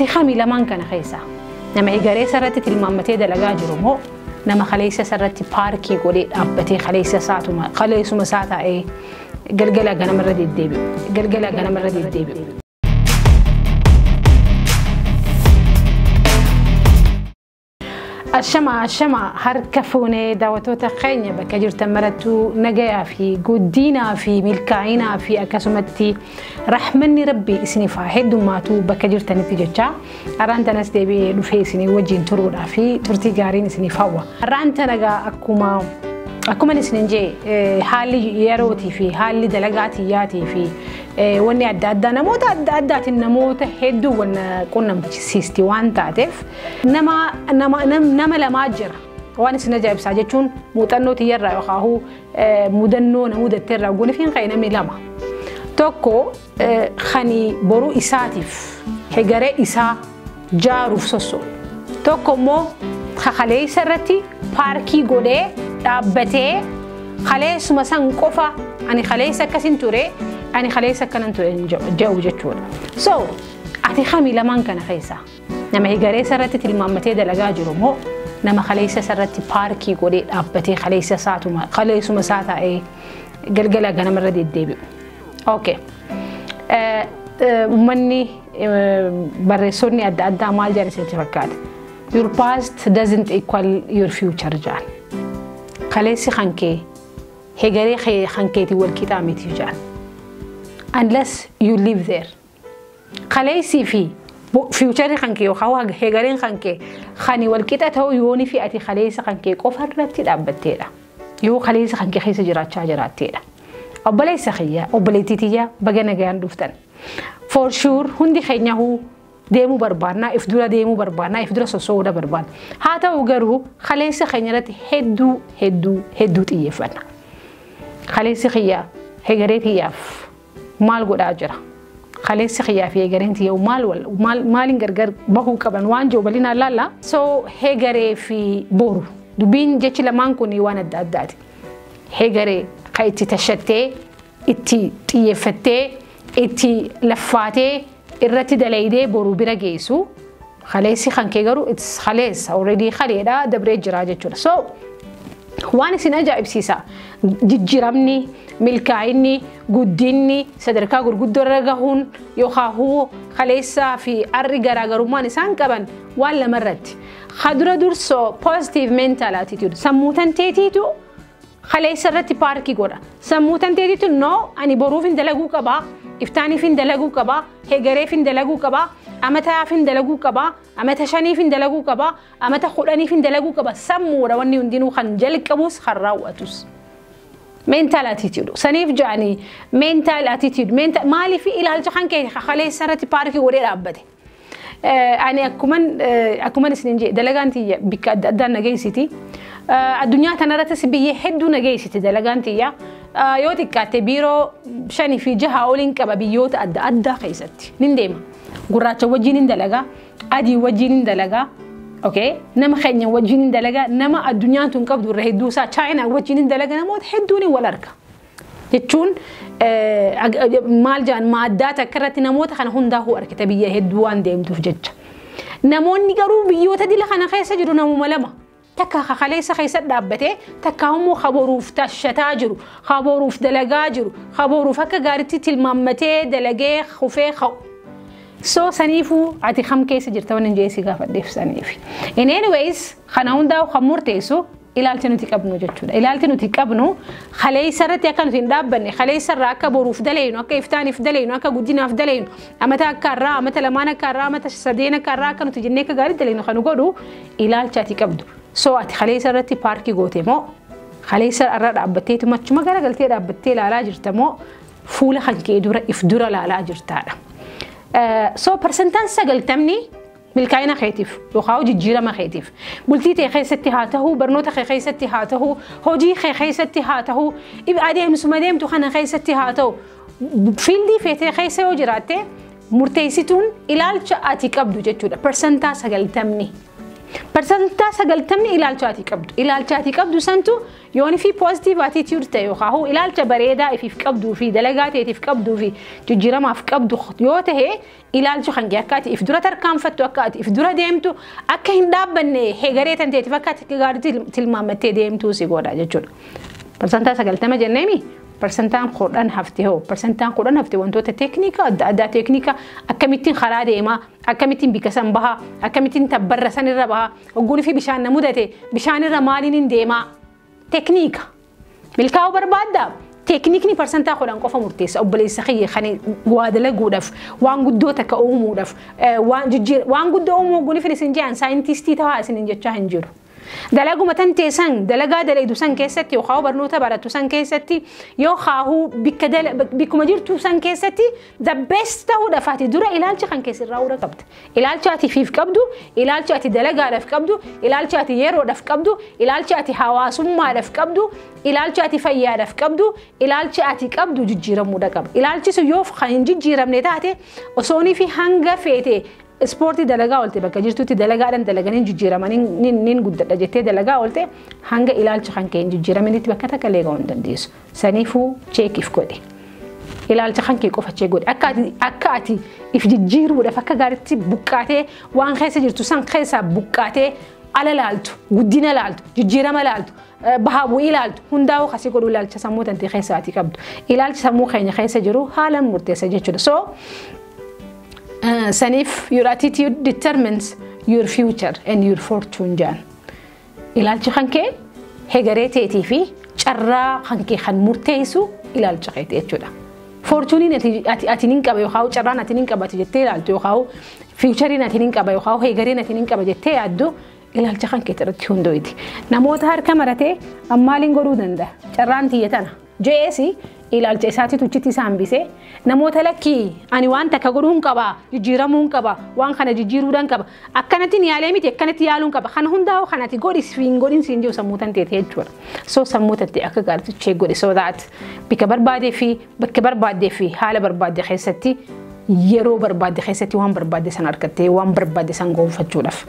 Ati kami lamaan kana keessa? Nama egeree sarratti tilmaammatee dalagaa jiru moo nama kaleessa sarratti paarkii godhee dhaabbatee kaleessa isaatuma kaleessuma isaa taa'ee galgala ganamarra deddeebi'u? Galgala ganamarra deddeebi'u. Ashama ashama, harka fuunee daawwattoota keenya bakka jirtan marattuu, nagayaa fi guddinaa fi milkaa'inaa fi akkasumatti rahmanni Rabbii isiniif haa heddummaatu bakka jirtanitti jecha, har'aan tanas deebi'ee dhufee isinii wajjin turuudhaa fi turtii gaariin isiniif hawwa. Har'aan tana akkuma isinin jee, haalli yerootii fi haalli dalagaa tiyyaatii fi wanni adda addaa namoota adda addaatiin namoota hedduu wal qunnamsiisti waan taateef, nama lamaa jira. Waan isin ajaa'ibsaa jechuun muuxannoo tiyyarraa yookaan mudannoo na mudatteerraa gooniif hin ka'e namni lama. Tokko kan boruu isaatiif hegaree isaa jaaruuf sossoo'u. Tokko immoo kaleessa irratti paarkii godhee dhaabbatee kaleessuma san qofa, ani kaleessa akkasin ture, ani kaleessa akkanan ture jedhu jechuudha. So ati kami lamaan kana keessa? Nama egeree irratti tilmaammatee dalagaa jiru moo nama kaleessa irratti paarkii godhee dhaabbatee kaleessa isaatuma kaleessuma isaa taa'ee galgala ganamarra deddeebi'u? Okay. Uummanni barreessonni adda addaa maal jedhan isinitti fakkaata? "Your past doesn't equal your future" jedhan. Kaleessi kan kee hegaree kan keetii wal qixaa miti jedhan. Unless you live there. Kaleessii fi future kan kee yookaan hegareen kan kee kan wal qixa ta'u yoonii fi ati kaleessa kan kee qofa irratti dhaabbatteedha. Yoo kaleessa kan kee keessa jiraachaa jiraatteedha. Obboleessa kiyya, obboleettii tiyya, baga nagayaan dhuftan. For sure hundi keenya huu deemuu barbaannaa, if dura deemuu barbaannaa, if dura soso'uudha barbaanna. Haa ta'u garuu kaleessa keenya irratti hedduu hedduu hedduu xiyyeeffanna. Kaleessi kiyya hegaree tiyyaaf maal godhaa jira? Kaleessi kiyyaa fi hegareen tiyya maal maaliin gargar bahuu qaban waan jiru bal'inaan laalla. So hegaree fi boru dubbiin jechi lamaan kun waan adda addaati. Hegaree kan itti tashattee, itti xiyyeeffattee, itti laffaatee, irratti dalaydee boru bira geessu. Kaleessi kan kee garuu kaleessa already kaleedha, dabree jira jechuudha. So waan isin ajaa'ibsiisa, jijjiiramni, milkaa'inni, guddinni, sadarkaa gurguddoo irra gahuun yookaan kaleessaa fi arri garaagarummaan isaan qaban waan lamarratti. Kadura dursoo positive mental attitude, sammuu tanteetiitu kaleessa irratti paarkii godha. Sammuu tanteetiitu no, ani boruuf hin dalaguu qabaa, iftaaniif hin dalaguu qabaa, hegareef hin dalaguu qabaa, amataaf hin dalaguu qabaa, amata 5f hin dalaguu qabaa, amata 10f hin dalaguu qaba. Sammuudha wanni hundinuu kan jalqabus kan raawwatus. Mental attitude. Saniif jedhanii mental attitude. Maaliif ilaalcha kan kee kaleessa irratti paarkii godhee dhaabbate? Ani akkuman isinin jedhe, dalagaan tiyya bikka adda addaan nageessiti. Addunyaa tanarrattis biyya hedduu nageessiti dalagaan tiyya. Yoo xiqqaatte biiroo shanii fi jaha oliin qaba biyyoota adda addaa keessatti. Nin deema. Gurraacha wajjin hin dalagaa, adii wajjin hin dalagaa, okay? Nama keenya wajjin hin dalagaa, nama addunyaan tun qabdu irra hedduu isaa Chaayinaa wajjin hin dalagaa, namoota hedduun wal arga. Jechuun maal jedhan, maaddaa takka irratti namoota kana hundaa'uu argita biyya hedduu waan deemtuuf jecha. Namoonni garuu biyyoota dila kana keessa jiru namuma lama. Takka kaleessa keessa dhaabbatee, takka immoo kaboruuf tashataa jiru, kaboruuf dalagaa jiru, kaboruuf akka gaariitti tilmaammatee dalagee kufee ka'u. So saniifuu ati kam keessa jirta waan hin si gaafadheef saniif. In anyways, kana hundaa'u kan murteessu ilaalcha nuti qabnu jechuudha. Ilaalchi nuti qabnu kaleessa irratti akka nuti hin dhaabbanne, kaleessa irraa akka boruuf daleenu, akka iftaaniif daleenu, akka guddinaaf daleenu, amata akka irraa, amata lamaan akka irraa, amata sadeen akka irraa akka nuti jennee akka gaarii daleenu kan godhu ilaalcha ati qabdu. So ati kaleessa irratti paarkii goote moo, kaleessa irra dhaabbatteetu machuma garagaltee dhaabbattee ilaalaa jirta moo, fuula kan kee dura if dura ilaalaa jirtaadha? So 90% milkaa'ina keetiif yookaan jijjiirama keetiif, bultii ta'e keessatti haa ta'u, barnoota kee keessatti haa ta'u, hojii kee keessatti haa ta'u, adeemsuma deemtu kana keessatti haa ta'u, fiildii feetee keessa yoo jiraatte, murteessituun ilaalcha ati qabdu jechuudha 90%. 90% ilaalcha ati qabdu. Ilaalcha ati qabdu santu yooni fi positive attitude ta'e yookaan ilaalcha bareedaa ifiif qabduu fi dalagaa ta'eetiif qabduu fi jijjiiramaaf qabdu yoo ta'e, ilaalchi kan kee akka ati if dura tarkaanfattu, akka ati if dura deemtu, akka hin dhaabbanne hegaree tan ta'eetiif akka ati gaarii tilmaamattee deemtuu si godha jechuudha. 90% jenneemi, 10% hafte hoo? 10% hafte wantoota teeknikaa adda addaa, teeknika akkamittiin karaa deemaa, akkamittiin bikka san bahaa, akkamittiin tabbarra san irra bahaa, ogguun fi bishaan na mudate bishaan irra maaliin hin deemaa, teeknika. Milkaa'uu barbaaddaa? Teeknikni 10% qofa murteessa, obboleessa kiyya. Kan waa dalaguudhaaf, waan guddoo takka uumuudhaaf, waan guddoo uumuu ogguun fi isin jedhan saayintistii ta'aa isin jechaa hin jiru. Dalaguma tan teessan, dalagaa dalaydu san keessatti yookaan barnoota barattu san keessatti yookaan bikka bikkuma jirtu san keessatti the best ta'uudhaaf ati dura ilaalcha kan keessa irraa uura qabda. Ilaalcha ati fiif qabdu, ilaalcha ati dalagaadhaaf qabdu, ilaalcha ati yeroodhaaf qabdu, ilaalcha ati hawaasummaadhaaf qabdu, ilaalcha ati fayyaadhaaf qabdu, ilaalcha ati qabdu jijjiiramuudha qaba. Ilaalchi sun yoo kan hin jijjiiramne taate, osoonii fi hanga feete ispoortii dalagaa oolte, bakka jirtutti dalagaadhaan dalaganii jijjiiramanii nin guddadha jettee dalagaa oolte, hanga ilaalcha kan kee hin jijjiiraminitti bakka takka illee ga'uu hin dandeessu. Saniifuu check if godhe. Ilaalcha kan kee qofa check godhe. Akka ati if jijjiiruudhaaf akka gaariitti buqqaatee, waan keessa jirtu san keessaa buqqaatee ala laaltu, guddina laaltu, jijjiirama laaltu, bahaa bu'ii laaltu, hundaa'uu kasii godhuu ilaalcha sammuu tantee keessa ati qabdu. Ilaalchi sammuu keenya keessa jiru haalaan murteessa jechuudha. So saniif your attitude determines your future and your fortune jaan. Ilaalchi kan kee hegaree teetii fi carraa kan kee kan murteessu ilaalcha keeti jechuudha. Fortuneiin ati nin qaba yookaan carraan ati nin qabatu jettee ilaaltu yookaan futureiin ati nin qaba yookaan hegareen ati nin qaba jettee yaaddu ilaalcha kan keetii irratti hundooti. Namoota harka maratee maaliin godhuu danda'a? Carraan tiyya tana. Jeesi ilaalcha isaatiitu achitti isa hambisee, namoota lakkii, ani waan takka godhuu hin qaba, jijjiiramuu hin qaba, waan kana jijjiiruudhaan qaba, akkanatti yaalee miti, akkanatti yaaluu hin qaba, kana hundaa'u kanati godhi siin godhin siin jiru sammuu tan teete jechuudha. So sammuu tante akka gaariitti check godhi, so that bakka barbaadee fi bakka barbaaddee fi haala barbaadde keessatti, yeroo barbaadde keessatti waan barbaadde san argattee waan barbaadde san gonfachuudhaaf.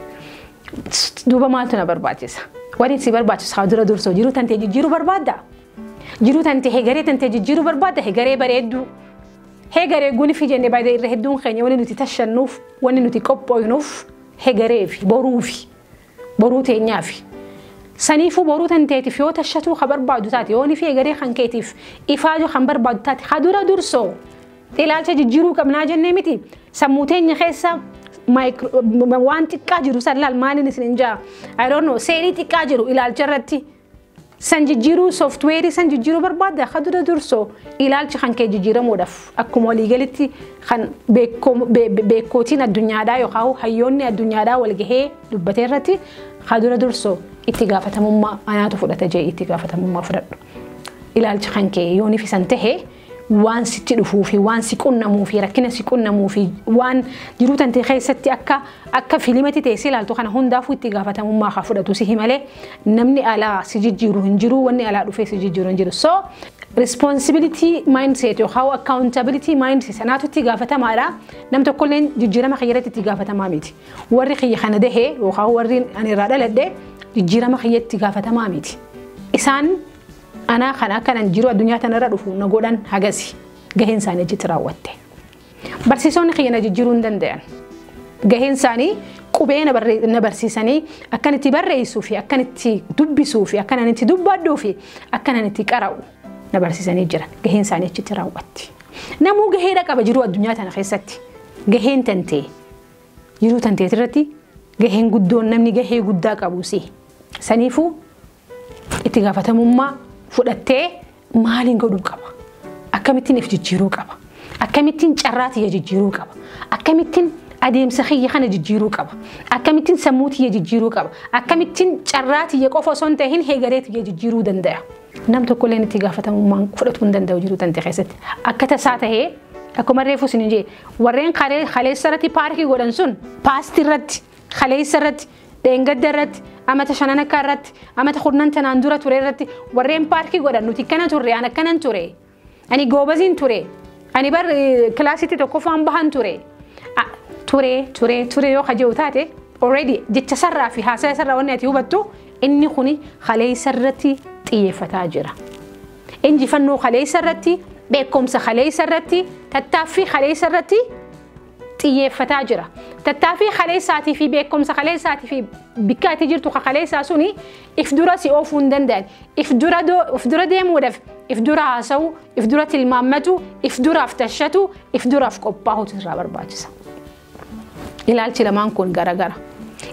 Duuba maaltu na barbaachisa? Wanni si barbaachisu haa dura dursoo jiruu tantee jijjiiruu barbaaddaa? Jiruu tantee, hegaree tantee jijjiiruu barbaadda? Hegaree bareedduu. Hegaree guni fi jennee baay'ee irra hedduun keenya wanni nuti tashannuuf, wanni nuti qophooynuuf hegaree fi boruu fi boruu teenyaa fi. Saniifuu boruu tanteetiif yoo tashatuu ka barbaadu taate, yooni fi hegaree kan keetiif ifaaju kan barbaadu taate, haa dura dursoo ilaalcha jijjiiruu qabnaa jennee miti? Sammuu teenya keessa waan xiqqaa jiru san laal, maaliin isin hin jaa, I don't know, seelii xiqqaa jiru ilaalcha irratti san jijjiiruu, softwareii san jijjiiruu barbaadda, ka dura dursoo ilaalchi kan kee jijjiiramuudhaaf akkuma waliigalitti kan beekootiin addunyaadhaa yookaan hayyoonni addunyaadhaa walgahee dubbatee irratti, ka dura dursoo itti gaafatamummaa anaatu fudhata jee itti gaafatamummaa fudhadhu. Ilaalchi kan kee yooniif isan tahe, waan sitti dhufuu fi waan si qunnamuu fi rakkina si qunnamuu fi waan jiruu tantee keessatti akka filimatti teessee ilaaltu kana hundaafuu itti gaafatamummaa haa fudhatu si himalee, namni alaa si jijjiiru hin jiru, wanni alaa dhufee si jijjiiru hin jiru. So responsibility mindset yookaan accountability mindset sanaatu itti gaafatamaadha. Nam tokkolleen jijjiirama kiyyarratti itti gaafatamaa miti. Warri kiyya kana dahee yookaan warri ani irraa dhaladhe jijjiirama kiyyatti gaafatamaa miti. Isaan anaa kana akkanan jiru addunyaa tanarra dhufu na godhan, hagasi gaheen isaanii achitti raawwatte. Barsiisonni kiyya na jijjiiruu hin danda'an. Gaheen isaanii qubee na barsiisanii akkan itti barreessuu fi akkan itti dubbisuu fi akkan itti dubbadhuu fi akkan itti qara'u na barsiisanii jiran. Gaheen isaanii achitti raawwatti. Namuu gaheedha qaba jiruu addunyaa tana keessatti. Gaheen tantee jiruu tantee irratti gaheen guddoon namni gahee guddaa qabu si. Saniifuu itti gaafatamummaa fudhattee maaliin godhuu qaba? Akkamittiin if jijjiiruu qaba? Akkamittiin carraa tiyya jijjiiruu qaba? Akkamittiin adeemsa kiyya kana jijjiiruu qaba? Akkamittiin sammuu tiyya jijjiiruu qaba? Akkamittiin carraa tiyya qofa osoo hin ta'in heegaree tiyya jijjiiruu danda'a? Nam tokkolleen itti gaafatamummaan fudhatuu hin danda'u jiruu tante keessatti. Akka tasaa tahee, akkuma reefu isin jee, warreen kaleessa irratti paarkii godhan sun past irratti, kaleessa irratti, dheengadda irratti, amata shanan akka irratti, amata 10 tanaan dura ture irratti warreen paarkii godhan, nuti akkana turre, ani akkanan ture, ani goobaziin ture, ani bar kilaasitti tokkoffaan bahan ture, ture ture ture yoo kaje'u taate. Already jecha sarraa fi haasaya sarraa wanni ati hubattu inni kuni kaleessa irratti xiyyeeffataa jira. Injifannoo kaleessa irratti, beekumsa kaleessa irratti, tattaaffii kaleessa irratti xiyyeeffataa jira. Tattaaffii kaleessaatii fi beekumsa kaleessaatii fi bikka ati jirtu kaleessaa suni if dura si oofuu hin danda'an. If dura deemuudhaaf, if dura haasa'u, if dura tilmaammatu, if duraaf tashatu, if duraaf qophaa'utu irraa barbaachisa. Ilaalchi lamaan kun garagara.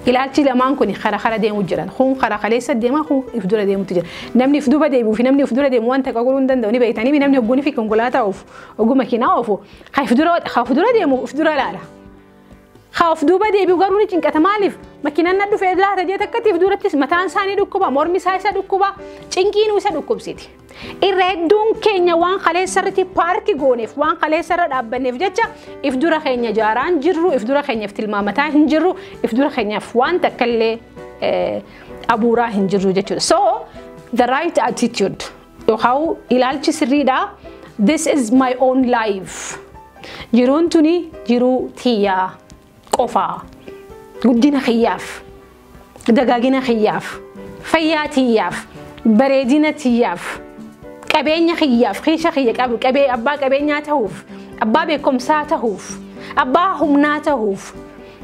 Ilaalchi lamaan kun kara kara deemu jiran. Kun kara kaleessa deema, kun if dura deemutu jira. Namni if duuba deemuu fi namni if dura deemu wanta qaquruu hin danda'u ni beektanii namni hogguun fi konkolaataa oofu, hogguu makiinaa oofu, ka if dura deemu if dura laala. Ka of duuba deebi'u garuu ni cinqata maaliif? Makiinaan na dhufee laata jee takkatti if durattis mataan isaanii dhukkuba, mormi isaa isa dhukkuba, cinqiinuu isa dhukkubsiti. Irra hedduun keenya waan kaleessa irratti paarkii gooneef, waan kaleessa irra dhaabbanneef jecha if dura keenya jaaraan jirru, if dura keenyaaf tilmaamataa hin jirru, if dura keenyaaf waan takka illee abuuraa hin jirru jechuudha. So the right attitude yookaan ilaalchi sirriidha. This is my own life. Jiruun tuni jiruu tiyyaa qofaa. Guddina kiyyaaf, dagaagina kiyyaaf, fayyaa tiyyaaf, bareedina tiyyaaf, qabeenya kiyyaaf, kiisha kiyya qabu, qabee abbaa qabeenyaa ta'uuf, abbaa beekumsaa ta'uuf, abbaa humnaa ta'uuf,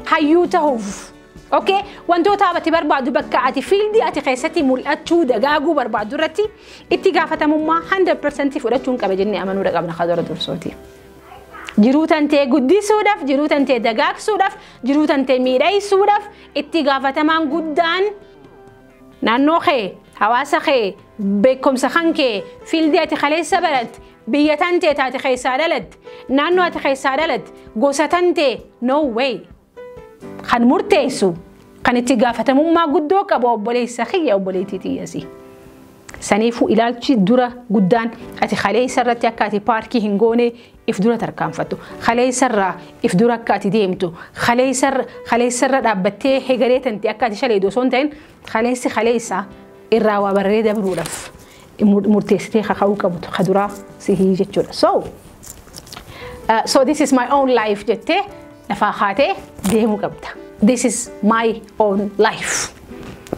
hayyuu ta'uuf. Okay, wantoota ati barbaadu bakka ati fiildii ati keessatti mul'achuu dagaaguu barbaadu irratti itti gaafatamummaa 100% fudhachuun qaba jennee amanuu qabna kadora dursooti. Jiruu tantee guddisuudhaaf, jiruu tantee dagaagsuudhaaf, jiruu tantee miidhagsuudhaaf itti gaafatamaan guddaan naannoo kee, hawaasa kee, beekumsa kan kee, fiildii ati kaleessa baratte, biyya tantee taate keessaa dhalatte, naannoo ati keessaa dhalatte, gosa tantee, no way. Kan murteessu, kan itti gaafatamummaa guddoo qabu obboleessa kiyya obboleettii tiyyasi. Saniifuu ilaalchi dura guddaan ati kaleessa irratti akka ati paarkii hin goone if dura tarkaanfattu. Kaleessa irraa if dura akka ati deemtu. Kaleessa irra dhaabbattee hegaree tante akka ati shaleedu osoo hin ta'in kaleessi kaleessa irraa waa barree dabruudhaaf murteessitee kaka'uu qabdu ka duraa sihii jechuudha. So this is my own life jettee lafaa kaatee deemuu qabda. This is my own life.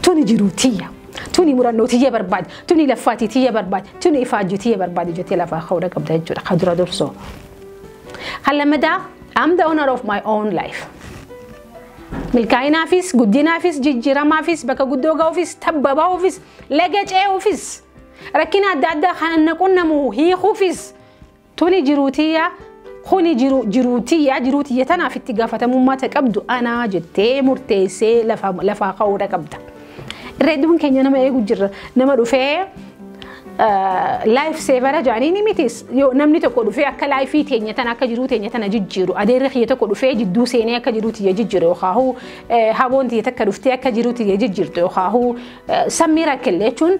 Tuni jiruu tiyya. Tuni murannoo tiyya barbaade, tuni laffaatii tiyya barbaade, tuni ifaajjii tiyya barbaade jettee lafaa ka'uudha qabda jechuudha. Ka dura dursoo. Kan lammataa, I'm the owner of my own life. Milkaa'inaafis, guddinaafis, jijjiiramaafis, bakka guddoo ga'uufis, tabba ba'uufis, laga ce'uufis, rakkina adda addaa kan na qunnamu hiikuufis, tuni jiruu tiyya, kuni jiruu tiyya, jiruu tiyya tanaaf itti gaafatamummaa ta qabdu anaa jettee murteessee lafaa ka'uudha qabda. Irra hedduun keenya nama eegu jirra. Nama dhufee life saver jaanii ni mitis. Yoo namni tokko dhufee akka laayifii teenya tana akka jiruu teenya tana jijjiiru, adeerri kiyya tokko dhufee jidduu seenee akka jiruu tiyya jijjiiru yookaan haboon tiyya takka dhuftee akka jiruu tiyya jijjiirtu yookaan sammii rakkillee jechuun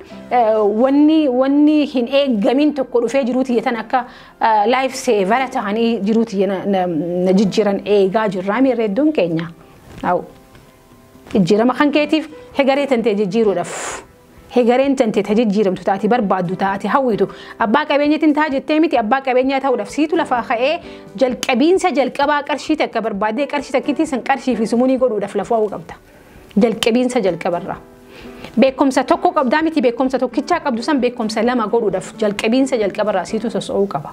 wanni hin eeggamin tokko dhufee jiruu tiyya tana akka life saver ta'anii jiruu tiyya na jijjiiran eegaa jirraa irra hedduun keenya. Jijjiirama kan keetiif hegaree tantee jijjiiruudhaaf. Hegareen tantee ta jijjiiramtu taati barbaaddu taati hawwitu abbaa qabeenyatiin taa jettee miti abbaa qabeenyaa ta'uudhaaf siitu lafaa ka'ee jalqabiinsa jalqabaa qarshii takka barbaaddee qarshii takkiitii san qarshii fi sumunii godhuudhaaf lafaa qabda. Jalqabiinsa jalqabarraa. Beekumsa tokko qabdaa miti beekumsa tokkichaa qabdu san beekumsa lama godhuudhaaf jalqabiinsa jalqabarraa siitu soso'uu qaba.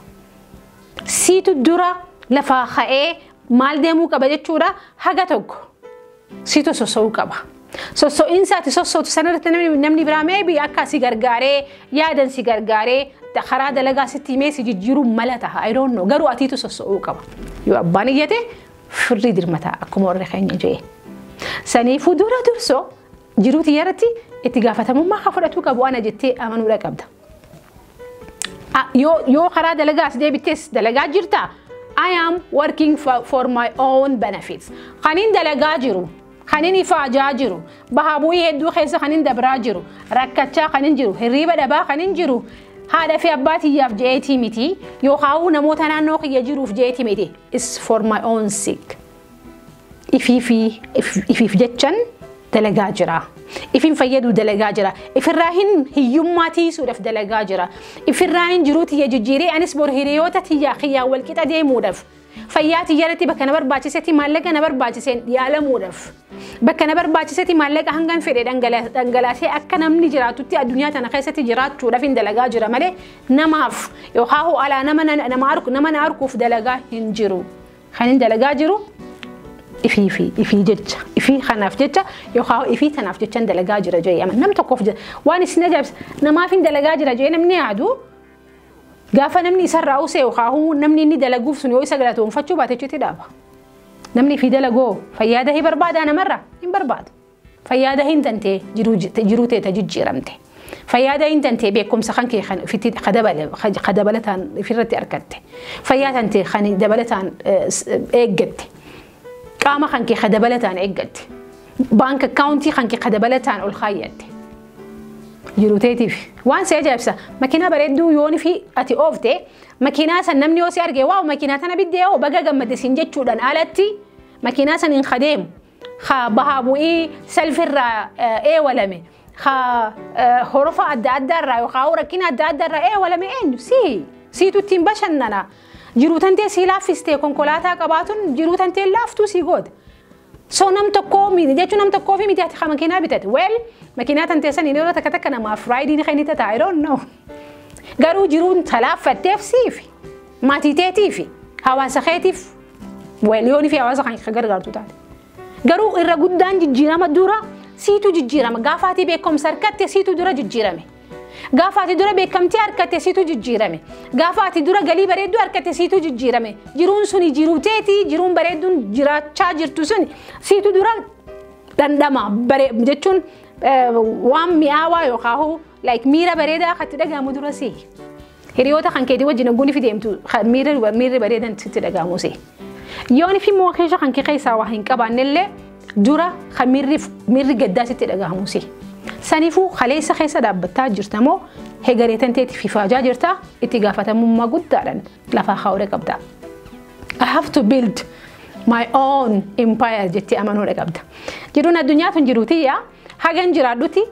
Siitu dura lafaa ka'ee maal deemuu qaba jechuudha haga tokko siitu soso'uu qaba. Soso'iinsa ati sossootu sanarratti namni biraa maybe akka si gargaaree yaadan si gargaaree karaa dalagaa sitti himee si jijjiiruu mala ta'a. I don't know. Garuu atiitu soso'uu qaba. Yoo abbaan iyyate firri dirmataa akkuma warri keenya jee. Saniifuu dura dursoo jiruu tiyyarratti itti gaafatamummaa akka fudhatuu qabu ana jettee amanuudha qabda. Yoo karaa dalagaa as deebitees dalagaa jirtaa? I am working for my own benefits. Kanin dalagaa jiru, kanin ifaajaa jiru, bahaa bu'ii hedduu keessa kanin dabraa jiru, rakkachaa kanin jiru, hirriiba dhabaa kanin jiru, haadha fi abbaa tiyyaaf je'eetii miti, yookaan namoota naannoo kiyya jiruuf je'eetii miti. It's for my own sake. Ifiif jechan dalagaa jira. Ifin fayyaduu dalagaa jira. Ifirraa hin hiyyummaa tiisuudhaaf dalagaa jira. Ifirraa hin jiruu tiyya jijjiiree anis bor hiriyoota tiyyaa kiyyaan wal qixa deemuudhaaf. Fayyaa tiyyarratti bakka na barbaachisetti maallaqa na barbaachiseen yaalamuudhaaf. Bakka na barbaachisetti maallaqa hangan fedhe dhangalaasee akka namni jiraatutti addunyaa tana keessatti jiraachuudhaaf hin dalagaa jira malee namaaf yookaan alaa nama na arkuuf dalagaa hin jiru. Kan hin dalagaa jiru ifii jecha ifii kanaaf jecha yookaan ifii tanaaf jecha dalagaa jira jee nam tokkoof waan isin ajaa'ibsa namaaf hin dalagaa jira jee namni yaadu. Gaafa namni isarraa usee yookaan namni inni dalaguuf sun yoo isa galatoonfachuu baate jechuutti dhaaba. Namni fi dalagoo fayyaada hin barbaadaa namarraa hin barbaadu. Fayyaada hin tantee jiruu teeta jijjiiramte. Fayyaada hin tantee beekumsa kan kee kan ofitti dabalataan ofirratti argatte. Fayyaa tantee kan dabalataan eeggatte. Qaama kan kee dabalataan eeggatte. Baank akkaawuntii kan kee dabalataan ol kaayyatte. Jiruu teetiif waan si ajaa'ibsa makiinaa bareedduu yoon fi ati oofte makiinaa san namni yoo si arge waaw makiinaa tana biddee yoo baga gammadde siin jechuudhaan alatti makiinaa san hin kadeemu haa bahaa bu'ii salfirraa eewalame haa horofa adda addaarraa yookaan rakkina adda addaarraa eewalame eenyu siitu ittiin bashannana jiruu tantee sii laaffistee konkolaataa qabaatuun jiruu tantee laaftuu sii goota. So nam tokkoo miti jechuun nam tokkoo fi miti ati makiinaa bitate. Well, makiinaa tantee sanii yeroo takka takka namaaf raayidii ni ta'a I don't know. Garuu jiruun talaaffatteef siifi maatii teetiifi hawaasa keetiif well yoon fi hawaasa kan gargaartu taate. Garuu irra guddaan jijjiirama dura siitu jijjiirama gaafa ati beekumsa harkatte siitu dura jijjiirame. Gaafa ati dura beekamtii harkatte siitu jijjiirame. Gaafa ati dura galii bareedduu harkatte siitu jijjiirame. Jiruun suni jiruu teetii jiruun bareedduun jiraachaa jirtu suni siitu dura dhandhama jechuun waan mi'aawaa yookaan like miira bareedaa akkatti dhagahamu dura sii. Hiriyoota kan keetii wajjin ogguun fi deemtu miirri bareedan sitti dhagahamu sii. Yoon fi immoo keessa kan kee keessaa waa hin qabaannellee dura kan miirri gaddaa sitti dhagahamu sii. Saniifuu kaleessa keessa dhaabbattaa jirta moo hegareetan teetiif ifaajaa jirta itti gaafatamummaa guddaadhaan lafaa kaa'uudha qabda. I have to build my own empire jettee amanuudha qabda. Jiruun addunyaa tun jiruutiyyaa hagan jiraadhuti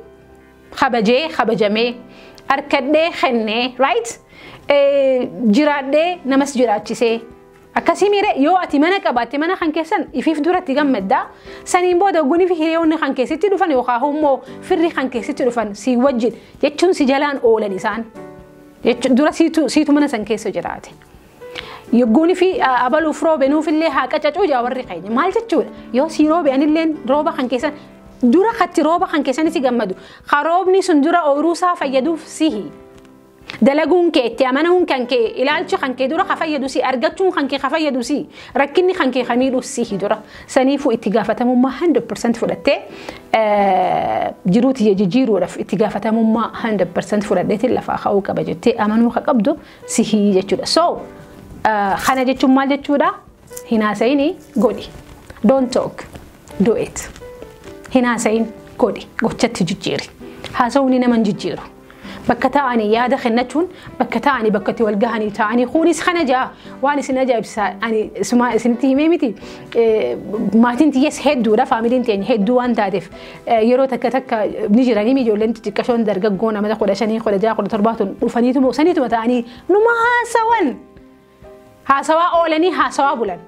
kabajee kabajamee harkadhee kennee right jiraadhee namas jiraachisee. Akkasii miire yoo ati mana qabaatte mana kan keessan ifiif duratti gammaddaa saniin booda ogguunii fi hiriyoonni kan keessatti dhufan yookaan immoo firri kan keessatti dhufan si wajjin jechuun si jalaan oolan isaan dura siitu mana san keessa jiraate. Yogguunii fi abaluuf roobenuuf illee haa qacacuu jaa warri keenya maal jechuudha yoo si roobe anillee rooba kan keessan dura katti rooba kan keessan si gammadu roobni sun dura ooyiruu isaa fayyaduuf sihi. Dalaguun kee itti amanuun kan kee ilaalchi kan kee dura ka fayyadu si argachuun kan kee ka fayyadu si rakkinni kan kee ka miidhu si dura saniifuu itti gaafatamummaa 100% fudhattee jiruuti jijjiiruudhaaf itti gaafatamummaa 100% fudhadheetiin lafaa ka'uu qaba jettee amanuu ka qabdu sihii jechuudha. So kana jechuun maal jechuudha? Hin haasa'inii godhi. Don't talk, do it. Hin haasa'in godhi gochatti jijjiiri. Haasa'uun nama hin jijjiiru. Bakka taa'anii yaada kennachuun bakka taa'anii bakka itti wal gahanii taa'anii kunis kana ja'a waan isin ajaa'ibsiisa ani isinitti himee miti maatiin tiyyees hedduudha faamiliin teenya hedduu waan taateef yeroo takka takka ni jiranii ijoolleen xixiqqashoon dargaggoo nama 15 16 17 dhufaniituma saniituma ta'anii numa haasawan haasawaa oolanii haasawaa bulan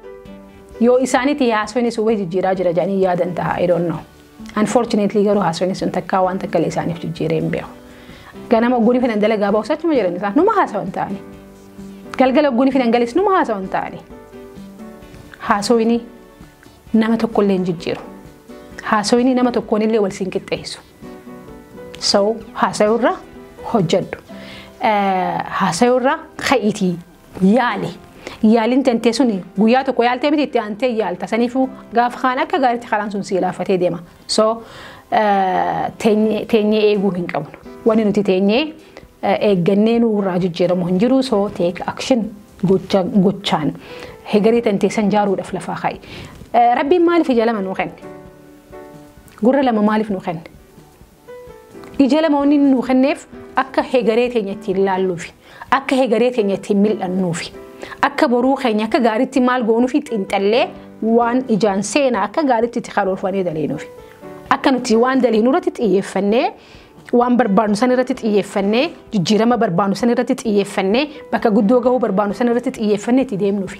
yoo isaanitti haasawni sun wayii jijjiiraa jira jedhanii yaadan ta'a I don't know. Unfortunately garuu haasawni sun takkaa waan takka illee isaaniif jijjiiree hin beeku. Ganama ogguunii fidan dalagaa ba'us achuma jiran isaan numa haasawan ta'ani. Galgala ogguunii fidan galis numa haasawan ta'ani. Haasawni nama tokkollee hin jijjiiru. Haasawni nama tokkoon illee wal siin qixxeessu. So haasawurra hojjedhu. Haasawurra ka'iitii yaali. Yaaliin tantee suni guyyaa tokko yaaltee miti itti aantee yaalta. Saniifuu gaafa kaan akka gaariitti karaan sun sii laafatee deema. So teenyee eeguu hin qabnu. Wanni nuti teenyee eeggannee nurraa jijjiiramu hin jiru. So take action gochaan hegaree tantee san jaaruudhaaf lafaa kaa'i. Rabbiin maaliif ija lama nuu kenne? Gurra lama maaliif nuu kenne? Ija lama wanni nuu kenneef akka hegaree teenya ittiin laalluufi, akka hegaree teenya ittiin mil'annuufi, akka boruu keenya akka gaariitti maal goonuufi xiinxallee waan ijaan seenaa akka gaariitti itti karoorfannee daleenuufi. Akka nuti waan daleenuu irratti xiyyeeffannee waan barbaadnu san irratti xiyyeeffannee jijjiirama barbaadnu san irratti xiyyeeffannee bakka guddoo gahuu barbaadnu san irratti xiyyeeffannee itti deemnuufi.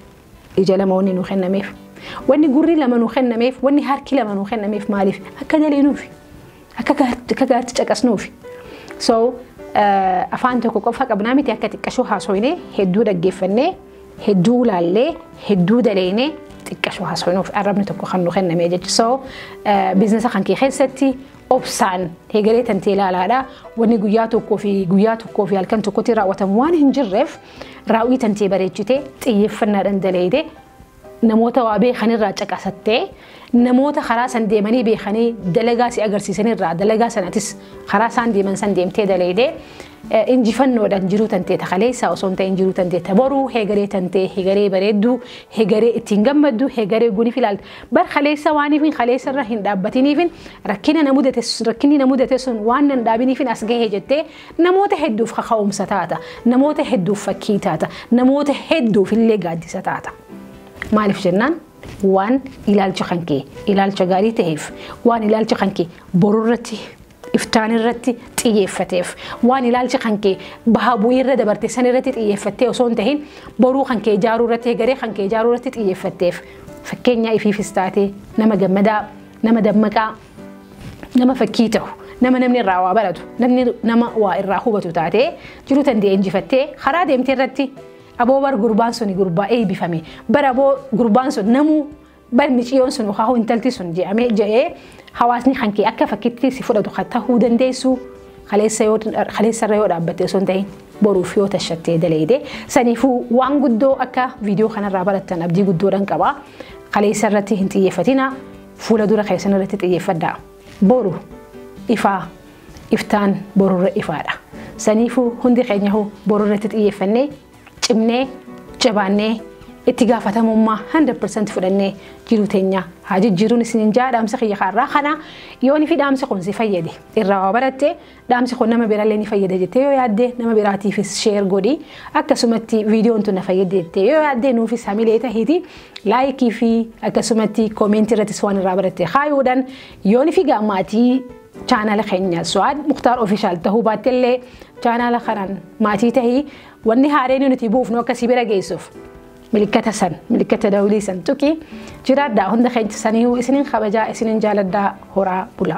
Ija lama wanni nuu kennameef, wanni gurri lama nuu kennameef, wanni harki lama nuu kennameef maaliif? Akka daleenuufi, akka gaariitti caqasnuufi. So afaan tokko qofa qabnaa miti, akka xiqqashoo haasoyne hedduu dhaggeeffannee, hedduu laallee, hedduu daleenee xiqqashoo haasoynuuf arrabni tokko kan nu kenname jechuudha. So biizinasa kan kee keessatti obsaan heegalee tantee ilaalaadha. Wanni guyyaa tokkoo fi guyyaa tokkoo fi halkan tokkotti raawwatamu waan hin jirreef, raawwii tantee bareechitee, xiyyeeffannaadhaan daleeyte, namoota waa beekanirraa caqasattee, namoota karaa san deemanii beekanii dalagaa si agarsiisanirraa dalagaa sanatis karaa isaan deeman san deemtee daleeyte, injifannoodhaan jiruu tantee takaleessaa osoo hin ta'in jiruu tantee taboruu, heegaree tantee, heegaree bareedduu, heegaree ittiin gammaddu, heegaree guniif ilaaltu. Bar kaleessa waaniif kaleessa irra hin dhaabbatiniif, rakkina na mudate, rakkinni na mudate sun waan nan dhaabiniif as gahee jettee namoota hedduuf kaka'umsa taata, namoota hedduuf fakkii taata, namoota hedduuf illee gaaddisa taata. Maaliif jennaan, waan ilaalcha kan kee ilaalcha gaarii ta'eef, waan ilaalcha kan kee borurratti iftaan irratti xiyyeeffateef, waan ilaalcha kan kee baha bu'ii irra dabarte san irratti xiyyeeffattee osoo hin tahin boruu kan kee ijaaruu irratti, egeree kan kee ijaaruu irratti xiyyeeffatteef, fakkeenya ifiifis taate, nama gammadaa, nama dammaqaa, nama fakkii ta'u, nama namni irraa waa baratu, namni nama waa irraa hubatu taatee jiruu danda'e injifattee karaa deemtee irratti, aboo bar gurbaan suni gurbaa eebbifame bara, aboo gurbaan sun namuu bar, miciyyoon sun haa intalti sun jedhamee jedhee hawaasni kan kee akka fakkiitti si fudhatu kan ta'uu dandeessu kaleessarra yoo dhaabbatte osoo hin ta'in boruuf yoo tashattee daleeyde. Saniifuu waan guddoo akka viidiyoo kanarraa barattan abdii guddoodhaan qaba. Kaleessa irratti hin xiyyeeffatina, fuula dura keessan irratti xiyyeeffadhaa. Boru ifaa, iftaan borurra ifaadha. Saniifuu hundi keenya boru irratti xiyyeeffannee, cimnee, jabaannee, itti gaafatamummaa 100% fudhannee jiruu teenya haa jijjiiruun isiniin jaa. Dhaamsa kiyya kaarraa kana, yoo ni fi dhaamsi kun si fayyade, irraa waa baratte, dhaamsi kun nama biraallee ni fayyada jettee yoo yaadde, nama biraatiifis share godhi. Akkasumatti viidiyoon tun na fayyade jettee yoo yaadde, nuufis hamilee tahiiti like fi akkasumatti comment irrattis waan irraa baratte kaayuudhaan, yoo ni fi maatii chaanala keenya Su'aad Muktaar Official tahuu baattellee chaanala kanaan maatii tahii, wanni haareen nuti buufnu akkasii bira geessuuf milikkata san, milikkata dawlii san tuqi. Jiraadhaa, hunda keenya saniihu isinin kabajaa, isinin jaaladhaa, horaa bulaa.